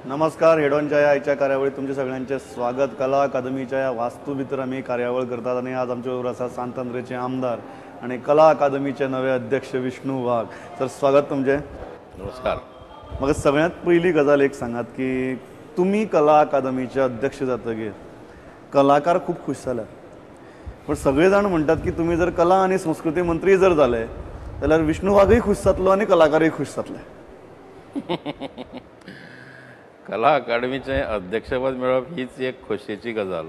नमस्कार, हेडॉनच्या ह्या आयच्या कार्यावळीत तुमचे सगळ्यांचे स्वागत. कला अकादमीच्या ह्या वास्तू भितर आमी कार्यावळ करतात आनी आज आमचे बरोबर आसा सांत आंद्रेचे आमदार आनी कला अकादमीचे नवे अध्यक्ष विष्णू वाघ. सर, स्वागत तुमचें. नमस्कार. म्हाका सगळ्यांत पयली गजाल एक सांगात की तुमी कला अकादमीचे अध्यक्ष जातकीर कलाकार खूब खूश जाल्यात, पण सगळे जाण म्हणटात की तुमी जर कला आनी संस्कृती मंत्री जर जाले जाल्यार विष्णू वाघूय खूश जातलो आनी कलाकारय खूश जातले. कला अकादमीचें अध्यक्षपद मेळप हीच एक खोशयेची गजाल,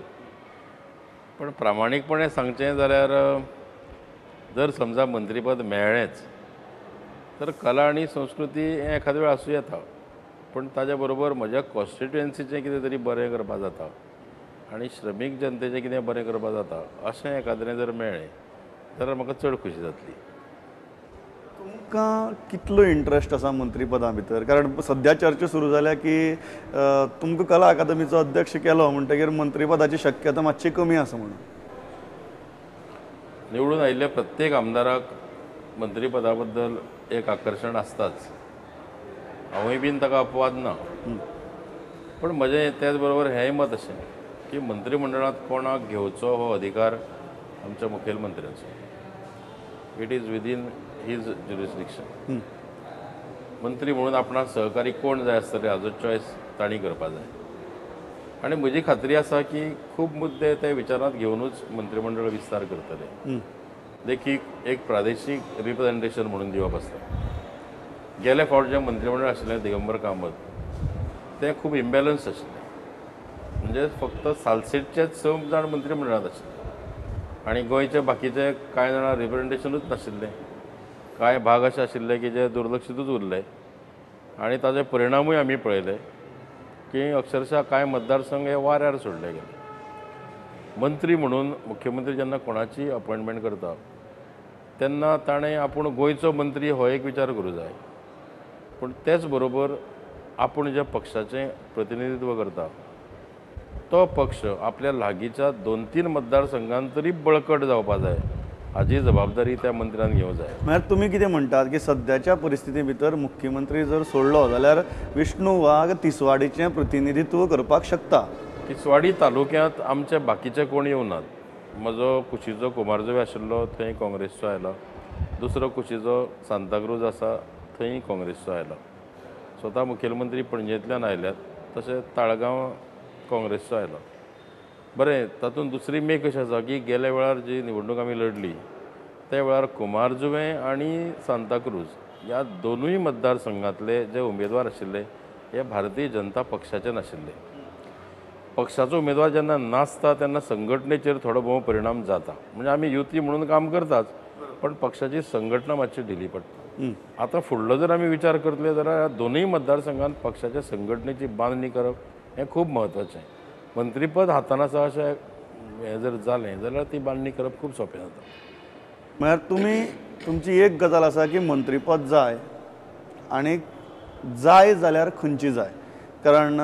पण प्रामाणीकपणे सांगचें जाल्यार जर समजा मंत्रीपद मेळ्ळेंच तर कला आनी संस्कृती हें एखाद वेळ आसूं येता, पूण ताज्या बरोबर म्हज्या कॉन्स्टिट्युएन्सीचें कितें तरी बरें करपाक जाता आनी श्रमीक जनतेचें कितें बरें करपाक जाता अशें एखाद्रें जर मेळ्ळें जाल्यार म्हाका चड खोशी जातली. तुमकां कितलो इंट्रस्ट आसा मंत्रीपदा भितर? कारण सद्या चर्चा सुरू जाल्या की तुमकां कला अकादमीचो अध्यक्ष केलो म्हणटकीर मंत्रीपदाची शक्यता मातशी कमी आसा म्हणून. निवडून आयिल्ल्या प्रत्येक आमदाराक मंत्रीपदा बद्दल एक आकर्शण आसताच, हांवूय बीन ताका अपवाद ना. पूण म्हजें त्याच बरोबर हेंय मत अशें की मंत्रीमंडळांत कोणाक घेवचो हो अधिकार आमच्या मुखेलमंत्र्याचो. It is within his jurisdiction. मंत्री म्हणून आपणाक सहकारी कोण जाय आसतले हाजो चॉयस तांणी करपा जाय आनी म्हजी खात्री आसा की खूब मुद्दे ते विचारांत घेवनूच मंत्रीमंडळ विस्तार करतले. देखीक एक प्रादेशीक रिप्रेझेंटेशन म्हणून दिवप आसता. गेले फावट जें मंत्रीमंडळ आशिल्लें दिगंबर कामत तें खूब इम्बॅलन्स आशिल्लें, म्हणजे फक्त सालसेटचेच 6 जाण मंत्रीमंडळांत आशिल्ले आनी गोंयचे बाकीचे कांय जाणां रिप्रेझेंटेशनूच नाशिल्लें. कांय भाग अशे आशिल्ले की जे दुर्लक्षितूच उरले आनी ताजे परिणामूय आमी पळयले की अक्षरशः कांय मतदारसंघ हे वाऱ्यार सोडले गेले. मंत्री म्हणून मुख्यमंत्री जेन्ना कोणाची अपॉयंटमेंट करता तेन्ना ताणें आपूण गोंयचो मंत्री हो एक विचार करूं जाय, पूण तेच बरोबर आपूण ज्या पक्षाचें प्रतिनिधित्व करता तो पक्ष आपल्या लागींच्या 2-3 मतदारसंघांत तरी बळकट जावपा जाय हाजी जबाबदारी त्या मंत्र्यान घेवंक जाय. म्हळ्यार तुमी कितें म्हणटात की सद्याच्या परिस्थिती भितर मुख्यमंत्री जर सोडलो जाल्यार विष्णू वाघ तिसवाडीचें प्रतिनिधित्व करपाक शकता? तिसवाडी तालुक्यांत आमचे बाकीचे कोण येवनात. म्हजो कुशीचो कुमारजुंवें आशिल्लो थंय काँग्रेसचो आयलो, दुसरो कुशीचो सांताक्रूज आसा थंय काँग्रेसचो आयलो, स्वता मुखेलमंत्री पणजेंतल्यान आयल्यात, तशें ताळगांव काँग्रेसचो आयलो. बरें, तातूंत दुसरी मेक कशी आसा की गेल्या वेळार जी निवडणूक आमी लढली त्या वेळार कुमारजुंवें आनी सांताक्रूज ह्या दोनूय मतदारसंघांतले जे उमेदवार आशिल्ले हे भारतीय जनता पक्षाचे नाशिल्ले. पक्षाचो उमेदवार जेन्ना नासता तेन्ना संघटनेचेर थोडो भोव परिणाम जाता. म्हणजे आमी युती म्हणून काम करताच, पण पक्षाची संघटना मातशी ढिली पडटा. आतां फुडलो जर आमी विचार करतले जाल्यार दोनूय मतदारसंघांत पक्षाच्या संघटनेची बांदणी करप हें खूब म्हत्वाचें. मंत्रीपद हातान आसा अशें हें जर जालें जाल्यार ती बांदणी करप खूब सोंपें जाता. म्हळ्यार तुमी तुमची एक गजाल आसा की मंत्रीपद जाय आनी जाय जाल्यार खंयची जाय, कारण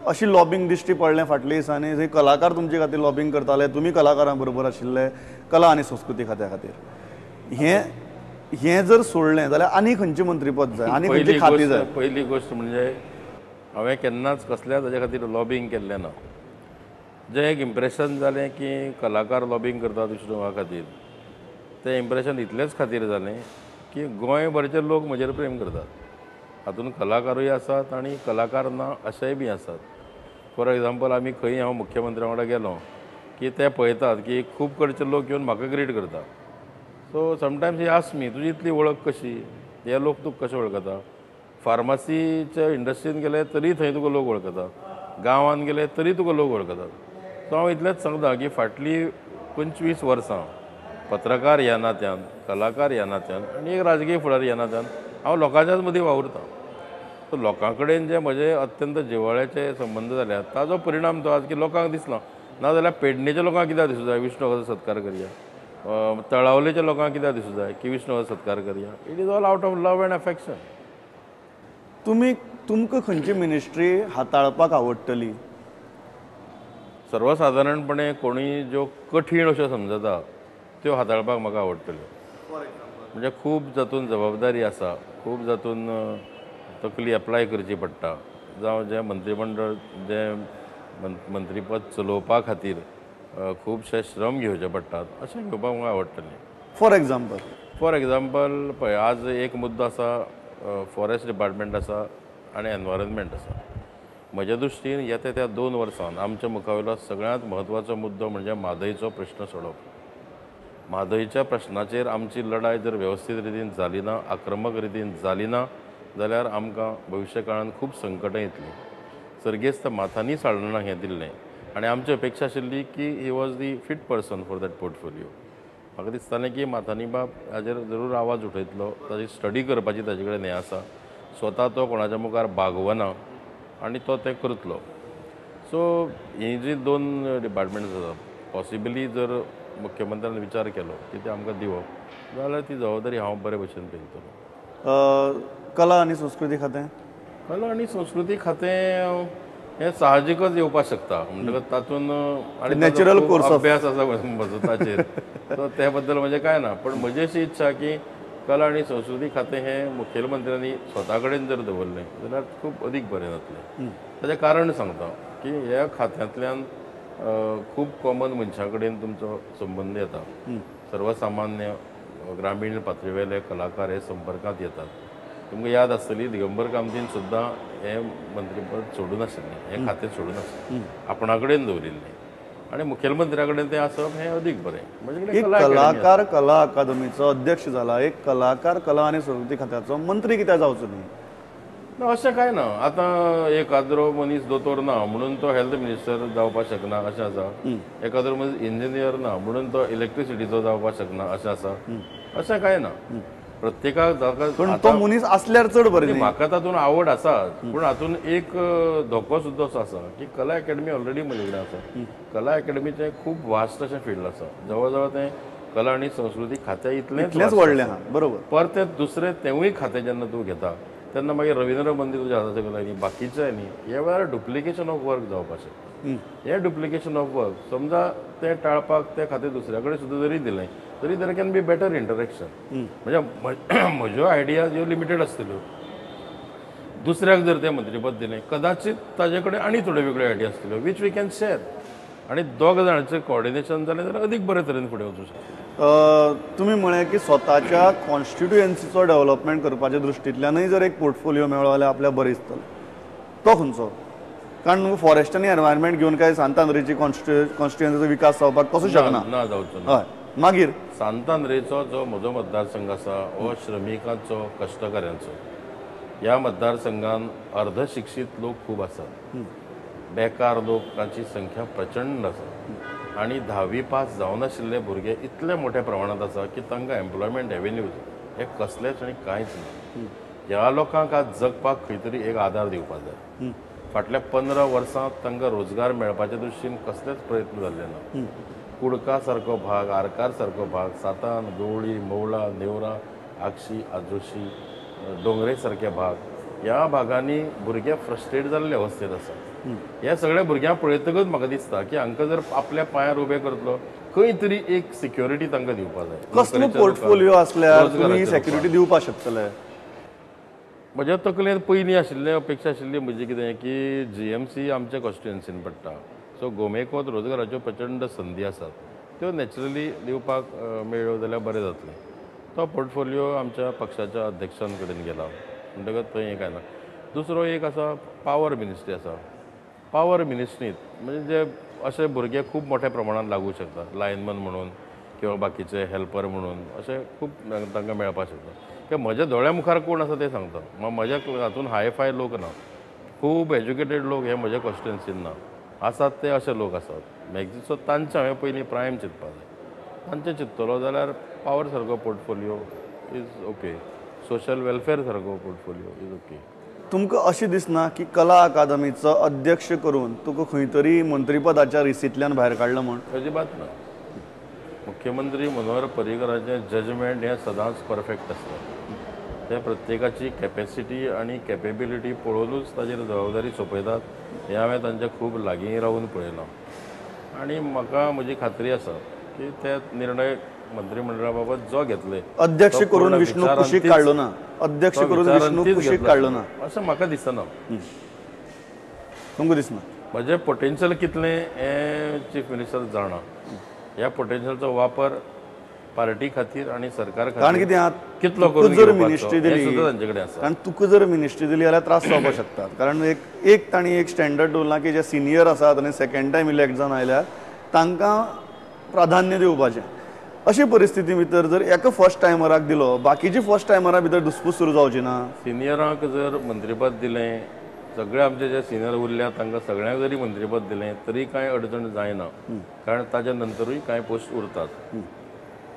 अशी लॉबींग दिश्टी पडलें फाटल्या दिसांनी जंय कलाकार तुमचे खातीर लॉबींग करताले, तुमी कलाकारां बरोबर आशिल्ले कला आनी संस्कृती खात्या खातीर. हें जर सोडलें जाल्यार आनी खंयचें मंत्रीपद जाय आनी खंयची खाती जाय? पयली गोश्ट म्हणजे हांवें केन्नाच कसल्याच हाजे खातीर लॉबींग केल्लें ना. जें एक इम्प्रेशन जालें की कलाकार लॉबींग करतात विष्णू वाघा खातीर, तें इम्प्रेशन इतलेंच खातीर जालें की गोंयभरचे लोक म्हजेर प्रेम करतात. हातूंत कलाकारूय आसात आनी कलाकार ना अशेय बी आसात. फॉर एग्जाम्पल, आमी खंय हांव मुख्यमंत्र्या वांगडा गेलो की ते पळयतात की खूब कडचे लोक येवन म्हाका ग्रीट करता. सो समटायम्स he ask मी, तुजी इतली वळख कशी, हे लोक तुका कशे वळखता? फार्मासीच्या इंडस्ट्रीन गेले तरी थंय तुका लोक वळखता, गांवांत गेले तरी तुका लोक वळखतात. सो हांव इतलेंच सांगता की फाटलीं 25 वर्सां पत्रकार ह्या नात्यान, कलाकार ह्या नात्यान आनी एक राजकीय फुडारी ह्या नात्यान हांव लोकांच्याच मदीं वावुरतां. सो लोकां कडेन जे म्हजे अत्यंत जिव्हाळ्याचे संबंद जाल्यात ताजो परिणाम तो आज की लोकांक दिसना. नाजाल्यार पेडणेच्या लोकांक कित्याक दिसूं जाय विष्णू वाघाचो सत्कार करया, तळावलेच्या लोकांक कित्याक दिसूं जाय की विष्णू वाघाचो सत्कार करया? It is all out of love and affection. तुमी तुमकां खंयची मिनिस्ट्री हाताळपाक आवडटली? सर्वसाधारणपणे कोणूय ज्यो कठीण अश्यो समजता त्यो हाताळपाक म्हाका आवडटल्यो. म्हणजे खूब जातून जबाबदारी आसा, खूब जातून तकली एप्लाय करची पडटा, जावं जें मंत्रीमंडळ जें मंत्रीपद चलोवपा खातीर खुबशे श्रम घेवचे पडटात अशें घेवपाक म्हाका आवडटलें. फॉर एग्जाम्पल, फॉर एग्जाम्पल पळय आज एक मुद्दो आसा, फॉरेस्ट डिपार्टमेंट आसा आनी एनवायरमेंट आसा. म्हज्या दृश्टीन येता त्या 2 वर्सांत आमच्या मुखावयलो सगळ्यांत म्हत्वाचो मुद्दो म्हणजे म्हादयचो प्रश्न सोडोवप. म्हादयच्या प्रश्नाचेर आमची लढाय जर वेवस्थीत रितीन जाली ना, आक्रमक रितीन जाली ना जाल्यार आमकां भविश्य काळांत खूब संकटां येतलीं. सर्गेस्त माथानी साल्ढाणा हें दिल्लें आनी आमची अपेक्षा आशिल्ली की he was the fit person for that portfolio. म्हाका दिसतालें की माथानी बाब हाजेर जरूर आवाज उठयतलो, ताजी स्टडी करपाची ताजे कडेन हें आसा, स्वता तो कोणाच्या मुखार बागवना आनी तो तें करतलो. सो हीं जीं 2 डिपार्टमेंट्स आसा पॉसिबली जर मुख्यमंत्र्यान विचार केलो की ते आमकां दिवप जाल्यार ती जबाबदारी हांव बरे भशेन पेलतलो. कला आनी संस्कृती खातें, कला आनी संस्कृती खातें हें साहजिकच येवपाक शकता, म्हणटकच तातूंत आनी नॅचरल कोर्स अभ्यास आसा म्हजो ताचेर, सो ते बद्दल म्हणजे कांय ना. पण म्हजी अशी इच्छा की कला आनी संस्कृती खातें हें मुखेलमंत्र्यांनी स्वता कडेन जर दवरलें जाल्यार खूब अदीक बरें जातलें. ताचें कारण सांगता की ह्या खात्यांतल्यान खूब कॉमन मनशां कडेन तुमचो संबंद येता, सर्वसामान्य ग्रामीण पातळेवेले कलाकार हे संपर्कांत येतात. तुमकां याद आसतली दिगंबर कामतीन सुद्दां हें मंत्रीपद सोडून नाशिल्लें, हें खातें सोडून नाशिल्लें, आपणा कडेन दवरिल्लें आनी मुखेलमंत्र्या कडेन तें आसप हें अदीक बरें. म्हजे कडेन कलाकार कला अकादमीचो अध्यक्ष जाला, एक कलाकार कला आनी संस्कृती खात्याचो मंत्री कित्याक जावचो न्ही? ना अशें कांय ना. आतां एकाद्रो मनीस दोतोर ना म्हणून तो हेल्थ मिनिस्टर जावपाक शकना अशें आसा, एकाद्रो मनीस इंजिनियर ना म्हणून तो इलेक्ट्रिसिटीचो जावपाक शकना अशें आसा, अशें कांय ना. प्रत्येकाक जाका तो मनीस आसल्यार चड बरें. म्हाका तातूंत आवड आसा, पूण हातूंत एक धोको सुद्दां असो आसा की कला अकॅडमी ऑलरेडी म्हजे कडेन आसा. कला अकॅडमीचें खूब वास्ट अशें फिल्ड आसा, जवळ जवळ तें कला आनी संस्कृती खात्या इतलेंच व्हडलें आहा. बरोबर. परतें दुसरें तेंवूय खातें जेन्ना तूं घेता तेन्ना मागीर रविंद्र मंदीर तुज्या हाताचें गेलें न्ही, बाकीचें न्ही, ह्या वेळार डुप्लिकेशन ऑफ वर्क जावपाक शकता. हें डुप्लिकेशन ऑफ वर्क समजा तें टाळपाक तें खातें दुसऱ्या कडेन सुद्दां जरी दिलें तरी there can be better interaction. म्हणजे म्हज्यो आयडियाज ह्यो लिमिटेड आसतल्यो, दुसऱ्याक जर तें मंत्रीपद दिलें कदाचित ताजे कडेन आनी थोड्यो वेगळ्यो आयडिया आसतल्यो which we can share, आनी दोग जाणांचें कॉर्डिनेशन जालें जाल्यार अदीक बरे तरेन फुडें वचूं शकता. तुमी म्हळें की स्वताच्या कॉन्स्टिट्युएन्सीचो डेव्हलपमेंट करपाच्या दृश्टींतल्यानूय जर एक पोर्टफोलियो मेळ्ळो जाल्यार आपल्याक बरें दिसतलें, तो खंयचो? कारण फॉरेस्ट आनी एनवायरमेंट घेवन काय सांतांद्रेची कॉन्स्टिट्युएन्सीचो विकास जावपाक कसो शकना? ना जावचो. हय. मागीर सांतांद्रेचो जो म्हजो मतदारसंघ आसा हो श्रमिकांचो, कश्टकऱ्यांचो. ह्या मतदारसंघान अर्धशिक्षीत लोक खूब आसात, बेकार लोकांची संख्या प्रचंड आसा आनी 10वी पास जावनाशिल्ले भुरगे इतले मोठ्या प्रमाणांत आसा की तांकां एम्प्लॉयमेंट एवेन्यूज हे कसलेच आनी कांयच ना. ह्या लोकांक आज जगपाक खंय तरी एक आदार दिवपाक जाय. फाटल्या 15 वर्सांत तांकां रोजगार मेळपाच्या दृश्टीन कसलेच प्रयत्न जाल्ले ना. कुडका सारको भाग, आरकार सारको भाग, सातान, गवळी, मोवळा, नेवरा, आगशी, आजोशी, दोंगरे सारके भाग, ह्या भागांनी भुरगे फ्रस्ट्रेट जाल्ले अवस्थेंत आसा. ह्या सगळ्या भुरग्यांक पळयतकच म्हाका दिसता की हांकां जर आपल्या पांयार उबे करतलो खंय तरी एक सिक्युरिटी तांकां दिवपाक जाय. कसलो पोर्टफोलियो आसल्यार तुमी सिक्युरिटी दिवपाक शकतले? म्हज्या तकलेंत पयलीं आशिल्लें, अपेक्षा आशिल्ली म्हजी कितें की GMC आमच्या कॉन्स्टिट्युएन्सीन पडटा, सो गोमेकोत रोजगाराच्यो प्रचंड संदी आसात, त्यो नॅचरली दिवपाक मेळ्ळ्यो जाल्यार बरें जातलें. तो पोर्टफोलियो आमच्या पक्षाच्या अध्यक्षां कडेन गेला म्हणटकच थंय कांय ना. दुसरो एक आसा पावर मिनिस्ट्री आसा. पावर मिनिस्ट्रींत म्हणजे जे अशे भुरगे खूब मोठ्या प्रमाणात लागू शकतात, लायनमन म्हणून किंवा बाकीचे हेल्पर म्हणून अशे खूब तांकां मेळपाक शकता. किंवा म्हज्या दोळ्या मुखार कोण आसा तें सांगता, म्हज्या हातून हाय फाय लोक ना, खूब एज्युकेटेड लोक हे म्हज्या कॉन्स्टिट्युएन्सीन ना, आसात ते अशे लोक आसात मॅक्झिमम. सो तांचे हांवें पयलीं प्रायम चिंतपाक जाय. तांचें चिंततलो जाल्यार पावर सारको portfolio is okay, social welfare सारको पोर्टफोलियो is okay. तुमकां अशें दिसना की कला अकादमीचो अध्यक्ष करून तुका खंय तरी मंत्रीपदाच्या रिसींतल्यान भायर काडलो म्हूण? अजिबात ना. मुख्यमंत्री मनोहर पर्रीकराचें जजमेंट हें सदांच परफेक्ट आसता. तें प्रत्येकाची कॅपेसिटी आनी कॅपेबिलिटी पळोवनूच ताजेर जबाबदारी सोंपयतात हें हांवें तांच्या खूब लागीं रावून पळयलां आनी म्हाका म्हजी खात्री आसा की ते निर्णय मंत्रीमंडळा बाबत जो घेतले, अध्यक्ष करून विष्णू कुशीक काडलो ना, अध्यक्ष करून विष्णू कुशीक काडलो ना अशें म्हाका दिसना. तुमकां दिसना म्हजें पोटेन्शियल कितलें हें चीफ मिनिस्टर जाणा. ह्या पोटेन्शियलचो वापर पार्टी खातीर आनी सरकार कारण खातीर कितें कितलो करून जर घेवपाचो मिनिस्ट्री हें दिली सुद्दां तांचे कडेन आसा. कारण तुका जर मिनिस्ट्री दिली जाल्यार त्रास जावपाक शकतात. कारण एक एक तांणी एक स्टँडर्ड दवरलां की जे सिनियर आसात आनी सेकंड टायम इलेक्ट जावन आयल्यार तांकां प्राधान्य दिवपाचें. अशी परिस्थिती भितर जर एका फर्स्ट टायमराक दिलो बाकीची फर्स्ट टायमरा भितर धुसपूस सुरू जावची ना. सिनियरांक जर मंत्रीपद दिलें, सगळे आमचे जे सिनियर उरल्या तांकां सगळ्यांक जरी मंत्रीपद दिलें तरी कांय अडचण जायना, कारण ताच्या नंतरूय कांय पोस्ट उरतात.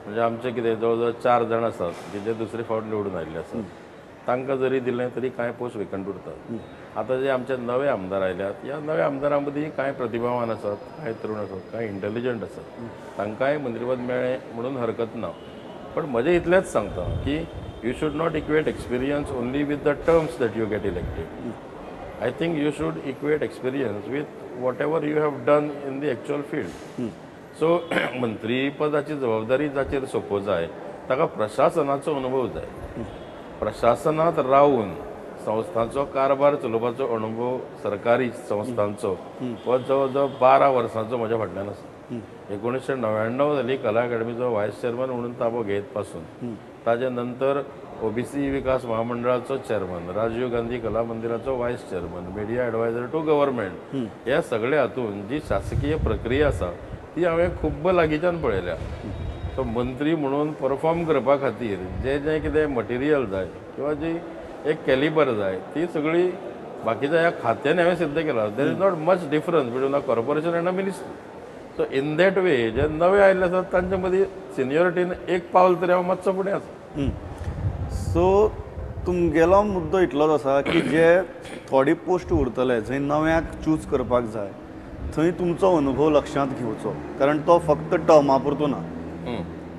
म्हणजे आमचे कितें जवळ जवळ 4 जाण आसात की जे दुसरे फावट निवडून आयिल्ले आसात, तांकां जरी दिलें तरी कांय पोस्ट वेकंट उरतात. आतां जे आमचे नवे आमदार आयल्यात, ह्या नव्या आमदारां मदीं कांय प्रतिभावान आसात, कांय तरुण आसात, कांय इंटेलिजंट आसात, तांकांय मंत्रीपद मेळ्ळें म्हणून हरकत ना. पण म्हजें इतलेंच सांगता की you should not equate experience only with the terms that you get elected. I think you should equate experience with whatever you have done in the actual field. So मंत्रीपदाची जबाबदारी जाचेर सोंपो जाय ताका प्रशासनाचो अनुभव जाय. प्रशासनांत रावन संस्थांचो कारभार चलोवपाचो अनुभव सरकारी संस्थांचो हो जवळ जवळ 12 वर्सांचो म्हज्या फाटल्यान आसा. 1999 जाली कला अकादमीचो वायस चेअरमॅन म्हणून ताबो घेत पासून, ताजे नंतर ओबीसी विकास महामंडळाचो चेअरमन, राजीव गांधी कला मंदिराचो vice chairman, media adviser to government, ह्या सगळ्या हातून जी शासकीय प्रक्रिया आसा ती हांवें खूब्ब लागींच्यान पळयल्या. सो मंत्री म्हणून परफॉर्म करपा खातीर जें जें कितें मटिरियल जाय किंवा जी एक कॅलिबर जाय ती सगळी बाकीच्या ह्या खात्यांनी हांवें सिद्ध केला. There is not much difference between a corporation and a ministry. So in that way जे नवे आयिल्ले आसात तांचे मदीं सिनियरिटीन एक पावल तरी हांव मातसो फुडें आसा. सो तुमगेलो मुद्दो इतलोच आसा की जे थोडे पोस्ट उरतले जंय नव्याक चूज करपाक जाय थंय तुमचो अनुभव लक्षांत घेवचो, कारण तो फक्त टर्मा पुरतो ना,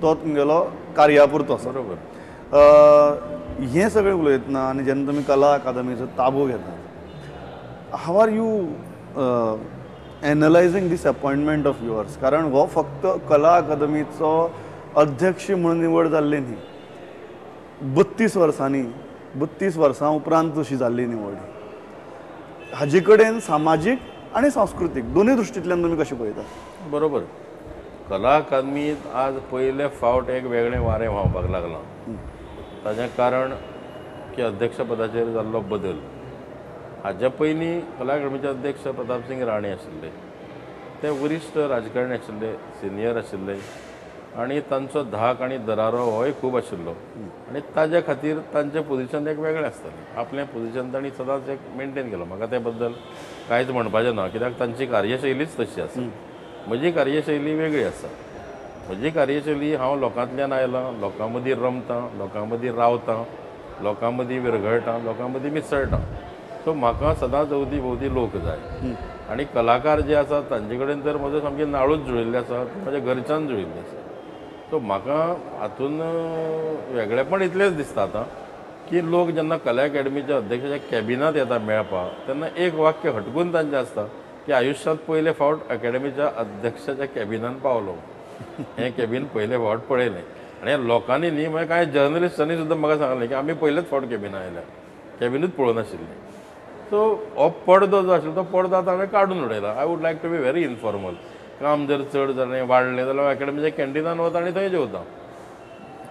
तो तुमगेलो कार्या पुरतो आसा. बरोबर. हें सगळें उलयतना आनी जेन्ना तुमी कला अकादमीचो ताबो घेतात, how are you analysing this appointment of yours? कारण हो फक्त कला अकादमीचो अध्यक्ष म्हणून निवड जाल्ली न्ही, 32 वर्सांनी 32 वर्सां उपरांत अशी जाल्ली निवड. हाजे कडेन सामाजीक आनी सांस्कृतीक दोनूय दृश्टींतल्यान तुमी कशें पळयता? बरोबर. कला अकादमींत आज पयले फावट एक वेगळें वारें व्हांवपाक लागलां. ताजें कारण की अध्यक्षपदाचेर जाल्लो बदल. हाज्या पयलीं कला अकादमीचे अध्यक्ष प्रतापसिंग राणे आशिल्ले, ते वरिश्ठ राजकारणी आशिल्ले, सिनियर आशिल्ले आनी तांचो धाक आनी दरारो होय खूब आशिल्लो आनी ताज्या खातीर तांचें पोजिशन एक वेगळें आसतालें. आपलें पोजिशन तांणी सदांच एक मेनटेन केलो. म्हाका ते बद्दल कांयच म्हणपाचें ना, कित्याक तांची कार्यशैलीच तशी आसा. म्हजी कार्यशैली वेगळी आसा. म्हजी कार्यशैली हांव लोकांतल्यान आयलां, लोकां मदीं रमतां, लोकां मदीं रावतां, लोकां मदीं विरघळटां, लोकां मदीं मिसळटां. सो म्हाका सदांच अवती भोवती लोक जाय आनी कलाकार जे आसात तांचे कडेन तर म्हजो सामकें नाळूच जुळिल्लें आसा, म्हज्या घरच्यान जुळिल्लें आसा. सो म्हाका हातून वेगळेपण इतलेंच दिसता आतां की लोक जेन्ना कला अकादमीच्या अध्यक्षाच्या कॅबिनांत येता मेळपाक तेन्ना एक वाक्य हटकून तांचें आसता की आयुश्यांत पयले फावट अकॅडमीच्या अध्यक्षाच्या कॅबिनान पावलो, हें कॅबीन पयले फावट पळयलें. आनी लोकांनी न्ही म्हळ्यार कांय जर्नलिस्टांनी सुद्दां म्हाका सांगलें की आमी पयलेच फावट कॅबिनां आयल्या, कॅबिनूच पळोवनाशिल्लें. सो हो पडदो जो आशिल्लो तो पडदो आतां हांवें काडून उडयला. I would like to be very informal. काम जर चड जालें वाडलें जाल्यार हांव अकॅडमीच्या कॅन्टिनान वता आनी थंय जेवता,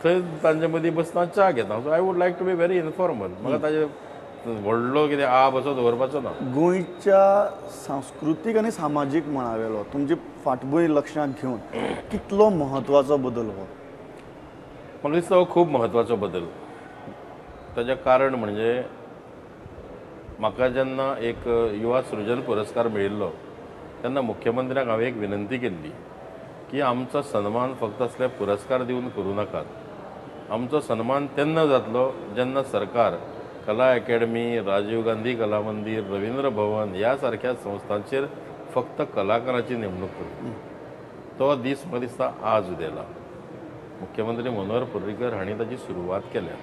थंय तांचे मदीं बसता, च्या घेता. So I would like to be very informal. म्हाका ताजे व्हडलो कितें आब असो दवरपाचो ना. गोंयच्या सांस्कृतीक आनी सामाजीक मळावेलो तुमची फाटभूंय लक्षांत घेवन कितलो म्हत्वाचो बदल हो? म्हाका दिसता हो खूब म्हत्वाचो बदल. ताजें कारण म्हणजे म्हाका जेन्ना एक युवा सृजन पुरस्कार मेळिल्लो तेन्ना मुख्यमंत्र्यांक हांवें एक विनंती केल्ली की आमचो सन्मान फक्त असले पुरस्कार दिवन करूं नाकात. आमचो सन्मान तेन्ना जातलो जेन्ना सरकार कला अकॅडमी, राजीव गांधी कला मंदीर, रवींद्र भवन ह्या सारक्या संस्थांचेर फक्त कलाकाराची नेमणूक करता. तो दीस म्हाका दिसता आज उदेला. मुख्यमंत्री मनोहर पर्रीकर हांणी ताची सुरवात केल्या.